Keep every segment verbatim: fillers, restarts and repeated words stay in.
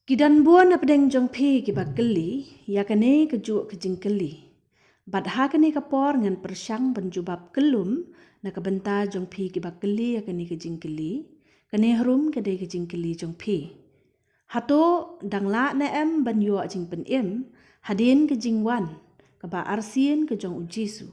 Ki don bun na pdeng jong phi kiba kylli ïa kane ka juh ka jingkylli. Bad ha kane ka por ngan pyrshang ban jubab kyllum na ka bynta jong phi kiba kylli ïa kane ka jingkylli. Kane harum ka dei ka jingkylli jong phi. Hato dang lah ne em ban ïoh jingpynim hadien ka jingwan kaba arsien ka jong U Jisu?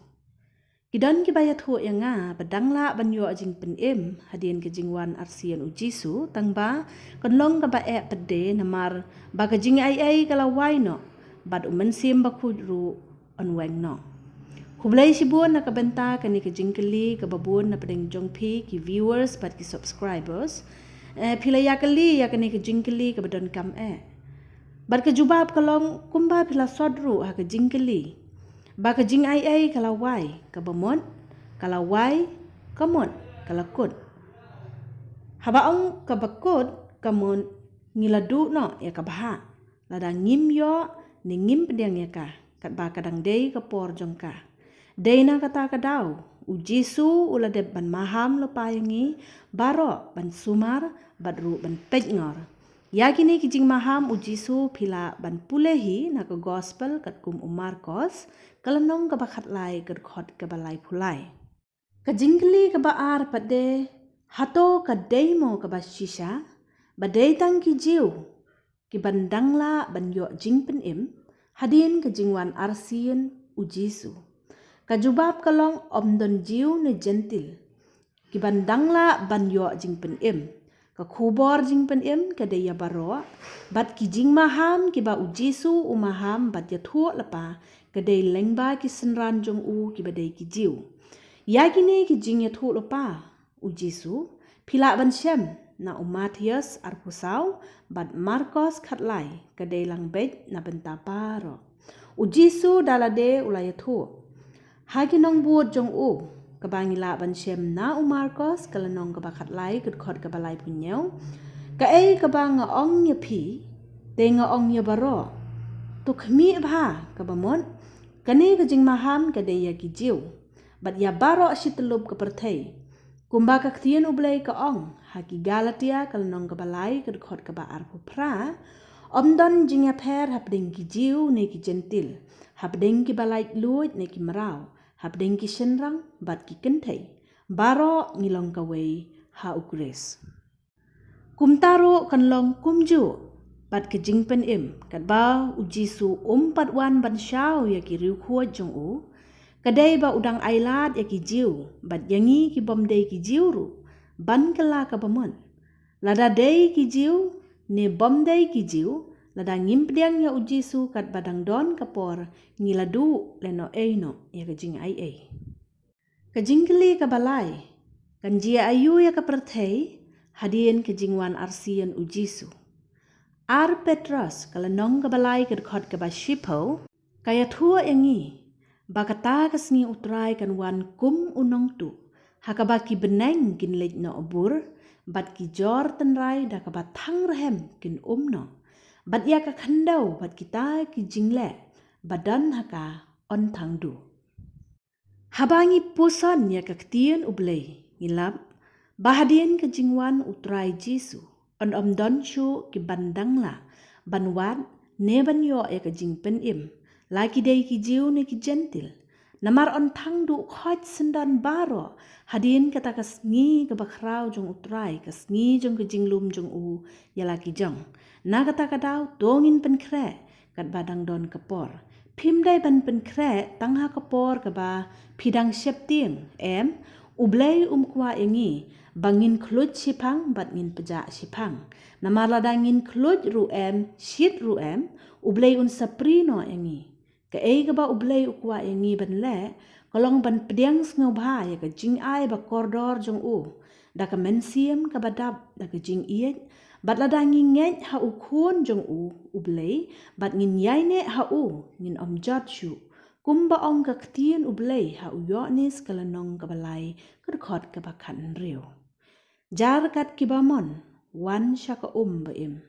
Ki don kiba ïathuh ïa nga ba dang lah ban ïoh jingpynim hadien ka jingwan arsien U Jisu, tangba kan long kaba eh pat de namar ba ka jingaiei ka la wai noh bad U Mynsiem Bakhuid ruh yn weng noh. Khublei shibun na ka bynta kane ka jingkylli kaba bun na pdeng jong phi ki viewers bad ki subscribers. Eh, phi la ïakylli ïa kane ka jingkylli kaba donkam eh. Bad ka jubab ka long kumba phi la sot ruh ha ka jingkylli ba ka jingaiei ka la wai, kaba mut ka la wai, ka mut ka la kut. Haba ong kaba kut, ka mut ngi la duh noh ïa ka bhah lada ngim ïoh ne ngim pdiang ïa ka katba ka dang dei ka por jong ka. Dei na kata ka daw U Jisu u la dep ban maham lypa ïa ngi baroh, ban sumar bad ruh ban peitngor. Ïa kine ki jingmaham U Jisu phi lah ban pule hi na ka Gospel katkum U Markos, ka lynnong kaba khatlai, ka dkhot kaba laiphew lai. Ka jingkylli kaba ar pat de, hato ka dei mo kaba shisha ba dei tang ki Jiw ki ban dang lah ban ïoh jingpynim hadien ka jingwan arsien U Jisu? Ka jubab ka long, ym don Jiw ne Jentil ki ban dang lah ban ïoh jingpynim. Ka khubor jingpynim ka dei ïa baroh, bad ki jingmaham kiba U Jisu u maham bad ïathuh lypa ka dei lyngba ki synran jong u kiba dei ki Jiw. Ïa kine ki jingïathuh lypa U Jisu phi lah ban shem na U Mathaios arphew saw bad Markos khatlai, ka dei lang beit na bynta baroh. U Jisu da lade u la ïathuh ha ki nongbud jong u, kaba ngi lah ban shem na U Markos ka lynnong kaba khatlai, ka dkhot kaba laiphew hynñiew. Kaei kaba nga ong ïa phi, te nga ong ïa baroh, to khmih bha, kaba mut kane ka jingmaham ka dei ïa ki Jiw bad ïa baroh shi tyllup ka pyrthei. Kumba ka ktien U Blei ka ong ha ki Galatia ka lynnong kaba lai, ka dkhot kaba arphew phra, ym don jingïapher hapdeng ki Jiw ne ki Jentil, hapdeng kiba laitluid ne ki mraw, hapdeng ki shynrang bad ki kynthei, baroh ngi long kawei ha U Khrist. Kumta ruh kan long kumjuh bad ka jingpynim, katba U Jisu um pat wan ban shaw ïa ki riewkhuid jong u, ka dei ba u dang ailad ïa ki Jiw bad ïa ngi ki bym dei ki Jiw ruh ban kylla, kaba mut lada dei ki Jiw ne bym dei ki Jiw, lada ngim pdiang ïa U Jisu katba dang don ka por, ngi la duh lehnohei noh ïa ka jingaiei. Ka jingkylli kaba lai, kan jia aiu ïa ka pyrthei hadien ka jingwan arsien U Jisu? Ar Petros ka lynnong kaba lai, ka dkhot kaba shiphew, ka ïathuh ïa ngi ba kata ka sngi U Trai kan wan kum u nongtuh, ha kaba ki bneng kin leit noh bur bad ki jor tynrai da kaba thang rhem kin um noh, bad ïa ka khyndew bad kita ki jingleh ba don ha ka yn thang duh. Haba ngi puson ïa ka ktien U Blei, ngi lap ba hadien ka jingwan U Trai Jisu, yn ym don shuh ki ban dang lah ban wad ne ban ïoh ïa ka jingpynim, la ki dei ki Jiw ne ki Jentil. Namar yn thang duh khoit syndon baroh hadien kata ka sngi kaba khraw jong U Trai, ka sngi jong ka jinglum jong u ïa la ki jong. Na kata ka daw to ngin pynkhreh katba dang don ka por. Phim dei ban pynkhreh tang ha ka por kaba phi dang sheptieng, em? U Blei um kwah ïa ngi ba ngin khluit shiphang bad ngin pjah shiphang. Namar lada ngin khluit ruh em, shit ruh em, U Blei un sapri noh ïa ngi. Kaei kaba U Blei u kwah ïa ngi ban leh ka long ban pdiang sngewbha ïa ka jingai ba kordor jong u da ka mynsiem kaba dap, da ka jingïeit, bad lada ngi ngeit ha U Khun jong u U Blei bad ngin ïaineh ha u, ngin ym jot shuh, kumba ong ka ktien U Blei ha u Ïoannis ka lynnong kaba lai, ka dkhot kaba khathynriew: Jar kat kiba mon, wan sha ka um ba im.